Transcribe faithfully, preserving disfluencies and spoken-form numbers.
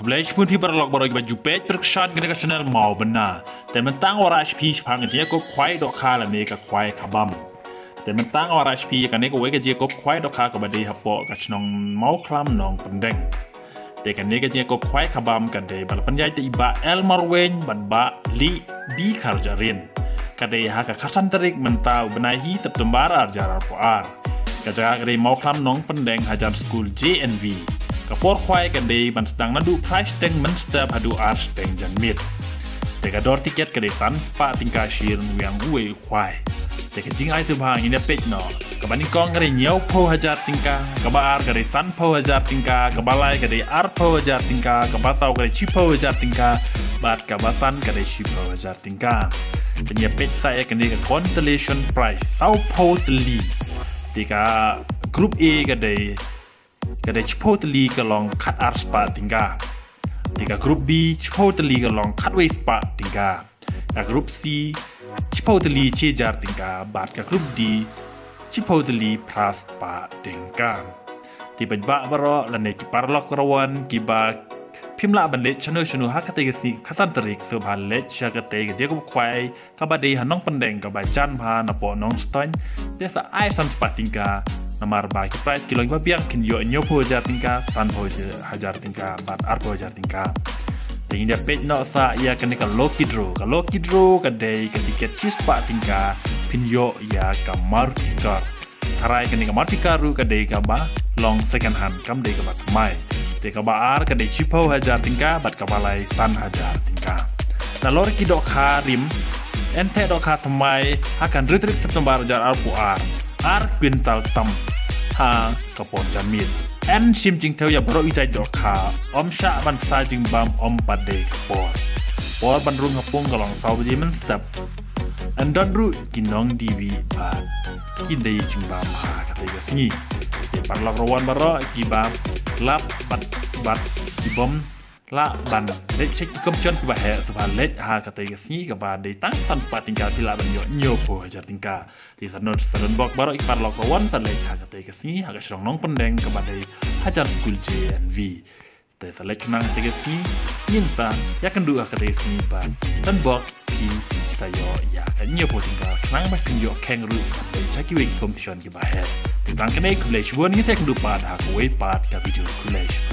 Khublei shibun phi paralok baroh kiba ju peit pyrkhat ïa kane ka channel Mawbynna. Te mynta nga wanrah sha phi shaphang ka jingïakob khwai dohkha lane ka khwai khabam. Te mynta nga wanrah sha phi ïa kane kawei ka jingïakob khwai dohkha kaba dei hapoh ka shnong Mawkhlam Nongpyndeng. Te kane ka jingïakob khwai khabam ka dei ba la pynïaid da i Bah L Marwein bad Bah Li B Kharjahrin. Ka dei ha ka khatsan tarik mynta u bnai hi September ar hajar arphew ar. Ka jaka ka dei Mawkhlam Nongpyndeng hajan skul J N V. Ka por khwai ka dei ban sdang naduh phra shiteng mynstep haduh ar shiteng janmiet. Te ka dor tiket ka dei san spah tyngka shi ryngwiang uwei u khwai. Te ka jingai to ba ngin ïa peit noh. Kaba nyngkong ka dei hynñiewphew hajar tyngka, kaba ar ka dei sanphew hajar tyngka, kaba lai ka dei arphew hajar tyngka, kaba saw ka dei shiphew hajar tyngka, bad kaba san ka dei shiphew hajar tyngka. Te ngin ïa peit sa ïa kane ka consolation prize sawphew tylli. Te ka group A ka dei, ka dei shiphew tylli ka long khatar spah tyngka. Te ka group B shiphew tylli ka long khatwei spah tyngka. Ka group C shiphew tylli shi hajar tyngka bad ka group D shiphew tylli phra spah tyngka. Te paidbah baroh lane ki paralok rawan kiba phim lah ban leit shano shano ha katei ka sngi khatsan tarik, sngewbha leit sha katei ka jingïakob khwai kaba dei ha Nongpyndeng kaba jan bha napoh Nongstoiñ. Te sa ai san spah tyngka namar ba ki prize ki long ba biang, phin ïoh hynñiewphew hajar tyngka, sanphew hajar tyngka bad arphew hajar tyngka. Te ngin ïa peit noh sa ïa kane ka lucky draw. Ka lucky draw ka dei ka tiket shi spah tyngka, phin ïoh ïa ka Maruti car. Tharai kane ka Maruti car ruh ka dei kaba long second hand, kam dei kaba thymmai. Te kaba ar ka dei shiphew hajar tyngka bad kaba lai san hajar tyngka. Nalor ki dohkha rim, yn theh dohkha thymmai ha ka hynriew tarik September hajar arphew ar, ar kwintal tam ha ka por janmiet. Yn shim jingthew ïa baroh ki jait dohkha, ym shah ban sa jingbam ym pat dei ka por. Por ban rung ha pung ka long saw baje mynstep. Yn don ruh ki nongdie wieh bad ki die jingbam ha katei ka sngi. Te paralok rawan baroh kiba lap bad, bad kibym lah ban leit sha ki competition kiba heh, sngewbha leit ha katei ka sngi kaba dei tang san spah tyngka phi lah ban ïoh hynñiewphew hajar tyngka. Te sa don, sa don bok baroh ki paralok rawan sa leit ha katei ka sngi ha ka shnong Nongpyndeng kaba dei hajan skul J N V. Te sa leit khnang katei ka sngi, ngin sa ïakynduh ha katei ka sngi bad don bok phi sa ïoh ïa ka hynñiewphew tyngka khnang ba phin ïoh kheng ruh ban leit sha kiwei ki competition kiba heh. Te tang kane, khublei shibun, ngin sa ïakynduh pat ha kawei pat ka video. Khublei shibun.